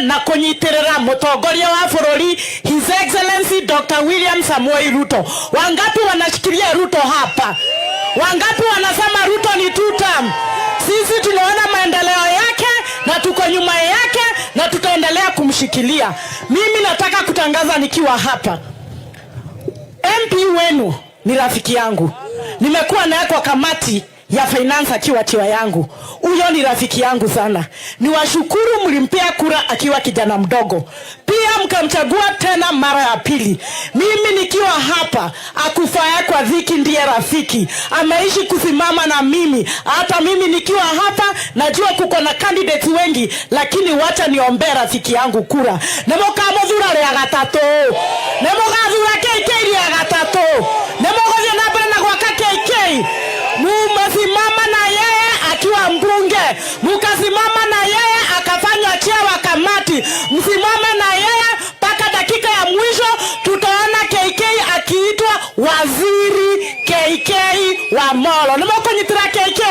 Na kunyitirira mutongoria wa bururi, His Excellency Dr. William Samoei Ruto. Wangapi wanashikilia Ruto hapa? Wangapi wanasema Ruto ni two term? Sisi tunaona maendeleo yake na tuko nyuma yake na tutaendelea kumshikilia. Mimi nataka kutangaza nikiwa hapa, MP wenu ni rafiki yangu, nimekuwa naye kwa kamati ya finance akiwa chair yangu. Huyo ni rafiki yangu sana. Niwashukuru, mlimpea kura akiwa kijana mdogo, pia mkamchagua tena mara ya pili. Mimi nikiwa hapa, akufaye kwa dhiki ndiye rafiki. Ameishi kusimama na mimi, hata mimi nikiwa hapa najua kuko na candidates wengi, lakini wacha niombee rafiki yangu kura. Nĩmũkamũthura rĩa gatatũ, nĩmũgathura KK rĩa gatatũ, nĩmũgũthiĩ na mbere na gwaka KK. Mumesimama na yeye akiwa mbunge, mukasimama na yeye akafanywa chair wa kamati, msimame na yeye mpaka dakika ya mwisho. Tutaona KK akiitwa Waziri KK Wamalwa. Nĩmũkũnyitĩra KK?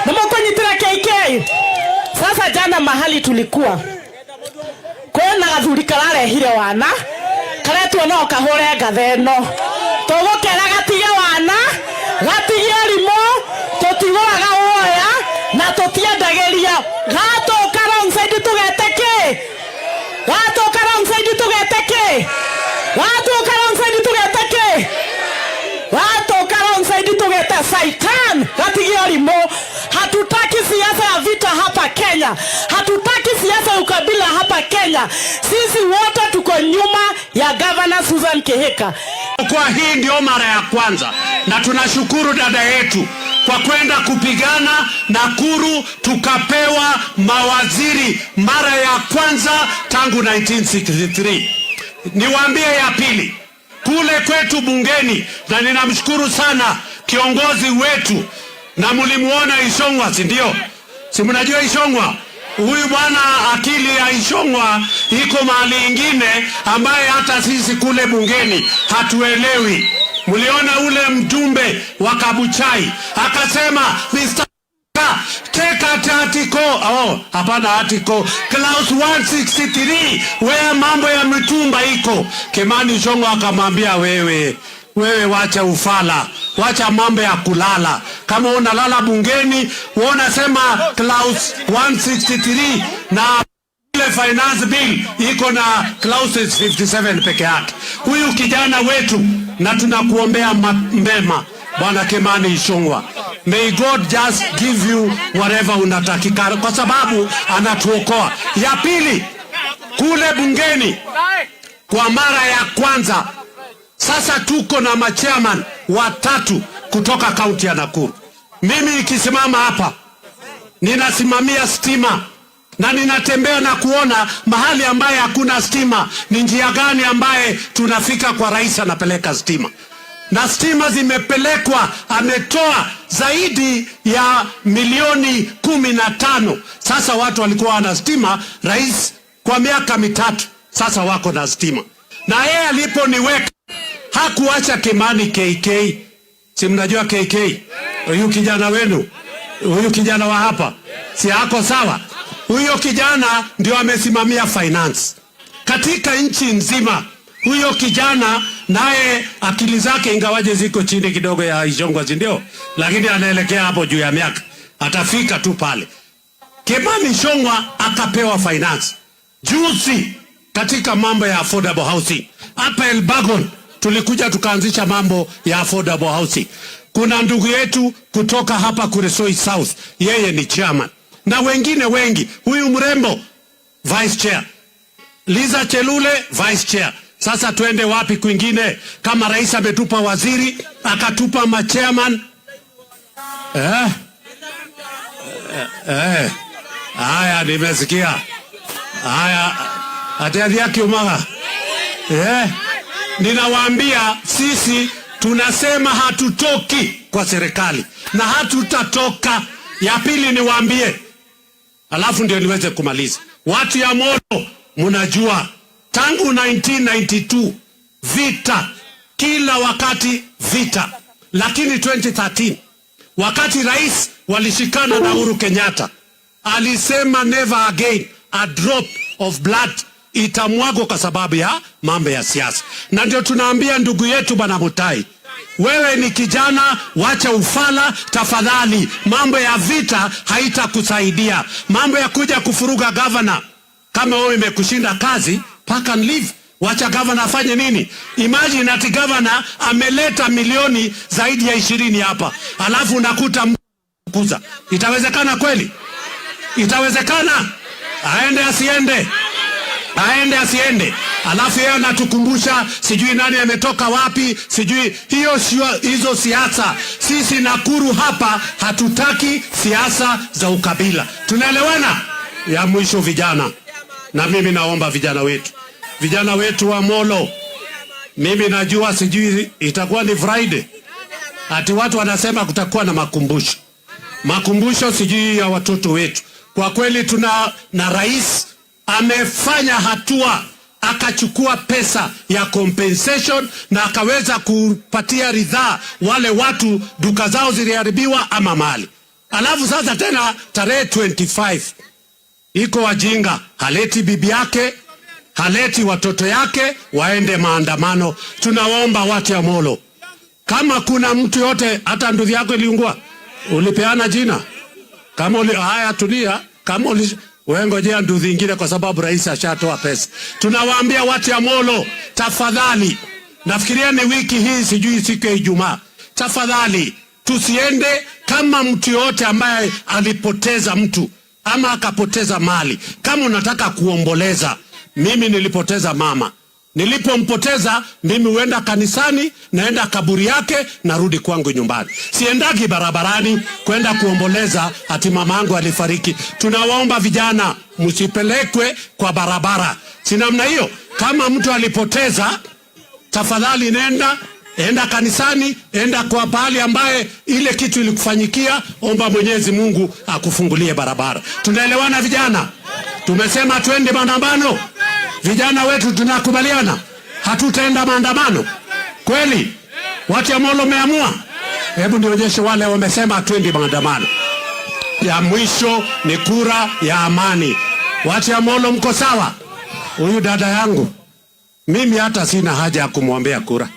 Nĩmũkũnyitĩra KK? Sasa jana mahali tulikuwa kwĩna gathuri kararehire wana karetwo no kahũre ngatha ĩno, tũgũkera gatige wana, gatige rimũ. Tũtigũraga woya na tũtiendagĩria. Gatũka wrong side tũgete kĩ? Gatũka wrong side tũgete kĩ? Gatũka wrong side tũgete kĩ? Gatũka wrong side tũgete Saitan, gatige rimũ. Hatutaki siasa ya vita hapa Kenya, hatutaki siasa ya ukabila hapa Kenya. Sisi wote tuko nyuma ya Governor Susan Kihika. Kwa hii ndio mara ya kwanza, na tunashukuru dada yetu kwa kwenda kupigana Nakuru, tukapewa mawaziri mara ya kwanza tangu 1963. Niwaambie ya pili, kule kwetu bungeni, na ninamshukuru sana kiongozi wetu, na mulimuona Ichung'wah, si ndio? Si mnajua Ichung'wah? Huyu bwana, akili ya Ichung'wah iko mahali ingine ambaye hata sisi kule bungeni hatuelewi. Mliona ule mjumbe wa Kabuchai akasema, "Mr. Take at article," oh, hapana, article clause 163 where mambo ya mitumba iko. Kimani Ichung'wah akamwambia, "Wewe, wewe wacha ufala, wacha mambo ya kulala. Kama unalala bungeni, wewe unasema clause 163 na ile finance bill iko na clauses 57 peke yake." Huyu kijana wetu, na tunakuombea mema, Bwana Kimani Ichung'wah. May God just give you whatever unatakikana, kwa sababu anatuokoa. Ya pili, kule bungeni kwa mara ya kwanza sasa tuko na machairman watatu kutoka kaunti ya Nakuru. Mimi nikisimama hapa ninasimamia stima na ninatembea na kuona mahali ambaye hakuna stima, ni njia gani ambaye tunafika kwa rais anapeleka stima, na stima zimepelekwa, ametoa zaidi ya milioni 15. Sasa watu walikuwa wana stima, rais kwa miaka 3 sasa wako na stima, na yeye aliponiweka hakuacha Kimani KK. Si mnajua KK? Huyu kijana wenu, huyu kijana wa hapa, si ako sawa? Huyo kijana ndio amesimamia finance katika nchi nzima. Huyo kijana naye akili zake ingawaje ziko chini kidogo ya Ichung'wah, si ndio? Lakini anaelekea hapo juu ya miaka, atafika tu pale. Kimani Ichung'wah akapewa finance juzi katika mambo ya affordable housing hapa Elburgon, tulikuja tukaanzisha mambo ya affordable housing. Kuna ndugu yetu kutoka hapa Kuresoi South, yeye ni chairman na wengine wengi. Huyu mrembo vice chair, Liza Chelule vice chair. Sasa twende wapi kwingine kama rais ametupa waziri akatupa machairman, eh? Eh, eh. Haya, nimesikia. Haya, atiathia kiumaga, eh? Ninawaambia sisi tunasema hatutoki kwa serikali na hatutatoka. Ya pili niwaambie, alafu ndio niweze kumaliza. Watu ya Molo, mnajua tangu 1992 vita, kila wakati vita, lakini 2013 wakati rais walishikana na Uhuru Kenyatta alisema, "Never again a drop of of blood itamwagwa kwa sababu ya mambo ya siasa. Na ndio tunaambia ndugu yetu Bwana Mutai, wewe ni kijana, wacha ufala tafadhali. Mambo ya vita haitakusaidia. Mambo ya kuja kufuruga gavana, kama wewe imekushinda kazi, pack and leave. Wacha gavana afanye nini? Imagine ati gavana ameleta milioni zaidi ya 20 hapa, alafu unakuta kuza. Itawezekana kweli? Itawezekana? Aende asiende? Aende asiende? Alafu yeye anatukumbusha sijui nani ametoka wapi, sijui hiyo sio hizo siasa. Sisi Nakuru hapa hatutaki siasa za ukabila. Tunaelewana? Ya mwisho vijana, na mimi naomba vijana wetu wa Molo, mimi najua sijui itakuwa ni Friday, ati watu wanasema kutakuwa na makumbusho, makumbusho sijui ya watoto wetu. Kwa kweli tuna na rais amefanya hatua akachukua pesa ya compensation na akaweza kupatia ridhaa wale watu duka zao ziliharibiwa ama mali. Alafu sasa tena tarehe 25 iko wajinga, haleti bibi yake, haleti watoto yake waende maandamano. Tunawaomba watu ya Molo, kama kuna mtu yote, hata ndugu yako iliungua, ulipeana jina kama uli, haya tulia, kama uli, wewe ngojea nduthi ingine kwa sababu rais ashatoa pesa. Tunawaambia watu ya Molo, tafadhali, nafikiria ni wiki hii, sijui siku ya Ijumaa, tafadhali tusiende kama mtu yote ambaye alipoteza mtu ama akapoteza mali. Kama unataka kuomboleza, mimi nilipoteza mama. Nilipompoteza mimi huenda kanisani, naenda kaburi yake, narudi kwangu nyumbani. Siendagi barabarani kwenda kuomboleza ati mama yangu alifariki. Tunawaomba vijana, msipelekwe kwa barabara, si namna hiyo. Kama mtu alipoteza, tafadhali nenda enda kanisani, enda kwa pahali ambaye ile kitu ilikufanyikia, omba Mwenyezi Mungu akufungulie barabara. Tunaelewana vijana? Tumesema twende maandamano. Vijana wetu tunakubaliana, hatutaenda maandamano kweli? Watu ya Molo wameamua? Hebu nionyeshe wale wamesema twende maandamano. Ya mwisho ni kura ya amani. Watu ya Molo mko sawa? Huyu dada yangu mimi hata sina haja ya kumwombea kura.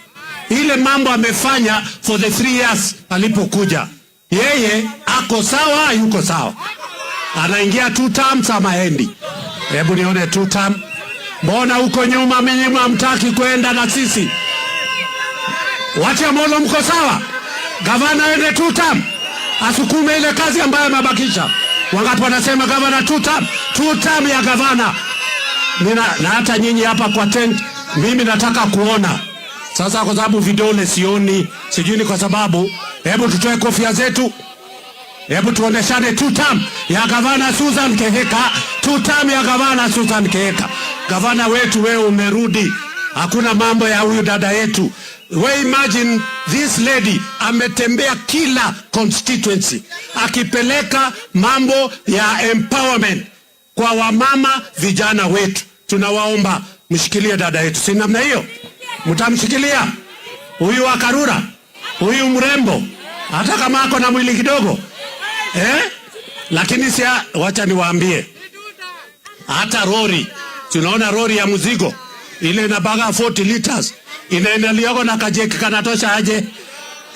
Ile mambo amefanya for the 3 years alipokuja, yeye ako sawa, yuko sawa? Anaingia two terms ama endi? Hebu nione two term. Mbona huko nyuma mimi hamtaki kwenda na sisi? Watu ya Molo mko sawa? Gavana aende two term, asukume ile kazi ambayo amebakisha. Wangapi wanasema gavana two term? Two term ya gavana. Nina, na hata nyinyi hapa kwa tent, mimi nataka kuona sasa, kwa sababu vidole sioni, sijui ni kwa sababu. Hebu tutoe kofia zetu, hebu tuoneshane two term ya gavana Susan Kihika, two term ya gavana Susan Kihika. Gavana wetu, wewe umerudi, hakuna mambo ya huyu dada yetu. We imagine this lady ametembea kila constituency akipeleka mambo ya empowerment kwa wamama vijana wetu. Tunawaomba mshikilie dada yetu, si namna hiyo? Mtamshikilia huyu wa Karura, huyu mrembo, hata kama ako na mwili kidogo, eh? Lakini si, wacha niwaambie, hata rori, tunaona rori ya mzigo ile inabaga 40 liters inaendeliago na kajeki kanatosha aje?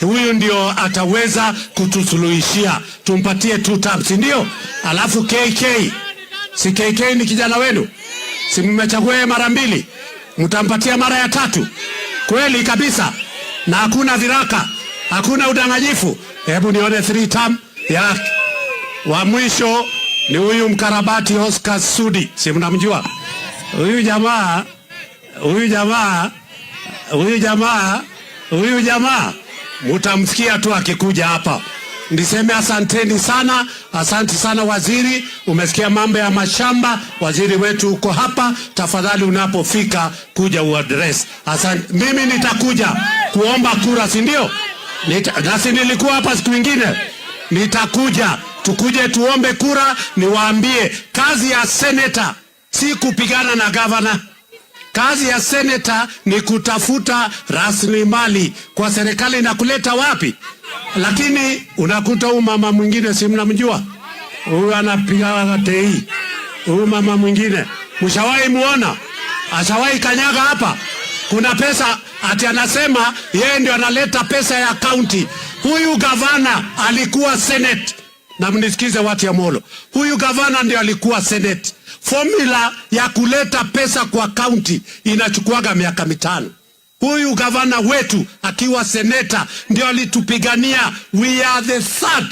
Huyu ndio ataweza kutusuluhishia, tumpatie two terms, si ndio? Alafu KK, si KK ni kijana wenu? Si mmechagua yeye mara mbili, mtampatia mara ya tatu? Kweli kabisa, na hakuna viraka, hakuna udanganyifu. Hebu nione three term ya wa mwisho ni huyu mkarabati Oscar Sudi, si mnamjua huyu jamaa? Huyu jamaa, huyu jamaa, huyu jamaa mutamsikia tu akikuja hapa. Niseme asanteni sana, asante sana waziri. Umesikia mambo ya mashamba, waziri wetu uko hapa. Tafadhali unapofika kuja uaddress. Asante. Mimi nitakuja kuomba kura, si ndio? Nasi nilikuwa hapa siku ingine, nitakuja tukuje tuombe kura, niwaambie kazi ya seneta si kupigana na gavana. Kazi ya seneta ni kutafuta rasilimali kwa serikali na kuleta wapi. Lakini unakuta huyu mama mwingine, si mnamjua huyu, anapiga tei, huyu mama mwingine Mshawahi muona? Ashawahi kanyaga hapa? Kuna pesa ati anasema yeye ndio analeta pesa ya county. Huyu gavana alikuwa Senate, na mnisikize watu ya Molo, huyu gavana ndio alikuwa Senate. Formula ya kuleta pesa kwa county inachukuaga miaka 5. Huyu gavana wetu akiwa seneta ndio alitupigania, we are the third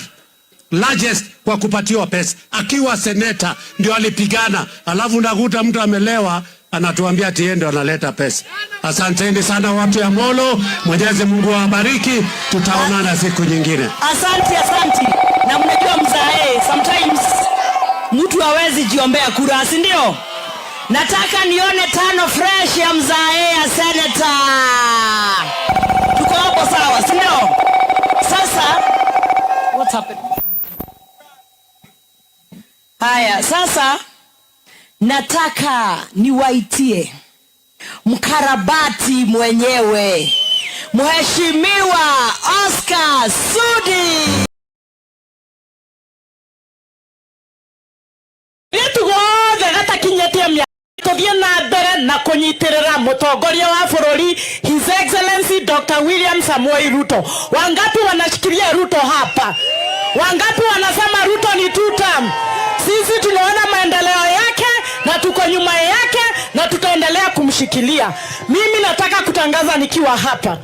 largest kwa kupatiwa pesa. Akiwa seneta ndio alipigana, alafu nakuta mtu amelewa anatuambia ati yeye ndio analeta pesa. Asanteni sana watu ya Molo, Mwenyezi Mungu awabariki, tutaonana siku nyingine. Asante, asante. Na mnajua mzae, sometimes mtu hawezi jiombea kura, si ndio? Nataka nione tano fresh ya mzae ya senator. Tuko hapo sawa, si ndio? Sasa what's happening? Haya, sasa nataka niwaitie mkarabati mwenyewe, Mheshimiwa Oscar Sudi. Ritu gothe gatakinyetie mĩaka tuthie na mbere na kunyitirira mutongoria wa bururi, His Excellency Dr. William Samoei Ruto. Wangapi wanashikilia Ruto hapa? Wangapi wanasema Ruto ni two term? Sisi tunaona maendeleo yake na tuko nyuma yake na tutaendelea kumshikilia. Mimi nataka kutangaza nikiwa hapa,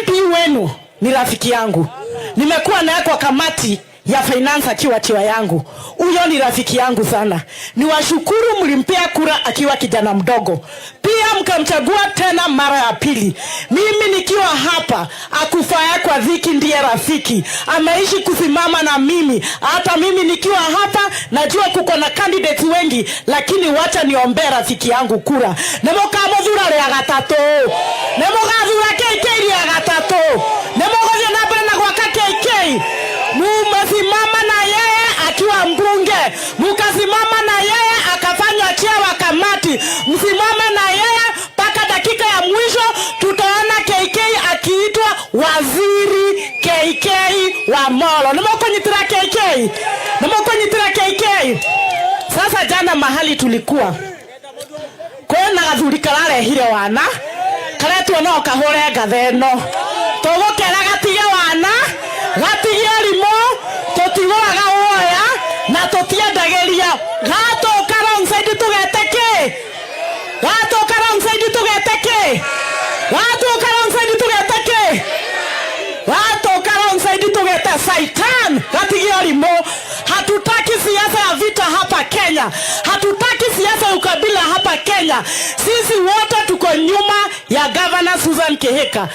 MP wenu ni rafiki yangu, nimekuwa naye kwa kamati ya finance akiwa chair yangu. Huyo ni rafiki yangu sana. Niwashukuru, mlimpea kura akiwa kijana mdogo, pia mkamchagua tena mara ya pili. Mimi nikiwa hapa, akufaa kwa dhiki ndiye rafiki, ameishi kusimama na mimi. Hata mimi nikiwa hapa najua kuko na candidates wengi, lakini wacha niombee rafiki yangu kura. Nĩmũkamũthura rĩa gatatũ, nĩmũgathura KK rĩa gatatũ, nĩmũgũthiĩ na mbere na gwaka KK. Mumesimama na yeye akiwa mbunge, mukasimama na yeye akafanywa chair wa kamati, msimame na yeye mpaka dakika ya mwisho. Tutaona KK akiitwa waziri KK wa Molo. Nĩmũkũnyitĩra KK? Nĩmũkũnyitĩra KK? Sasa jana mahali tulikuwa kwĩna gathuri kararehire wana karetwo no kahũre ngatha ĩno, tũgũkera gatige wana, gatige rimũ, tũtigũraga woya na tũtiendagĩria. Gatũka wrong side tũgete kĩ? Gatũka wrong side tũgete kĩ? Gatũka wrong side tũgete kĩ? Gatũka wrong side tũgete Saitan, gatige rimũ. Hatutaki siasa ya vita hapa Kenya, hatutaki siasa ya ukabila hapa Kenya. Sisi wote tuko nyuma ya Governor Susan Kihika.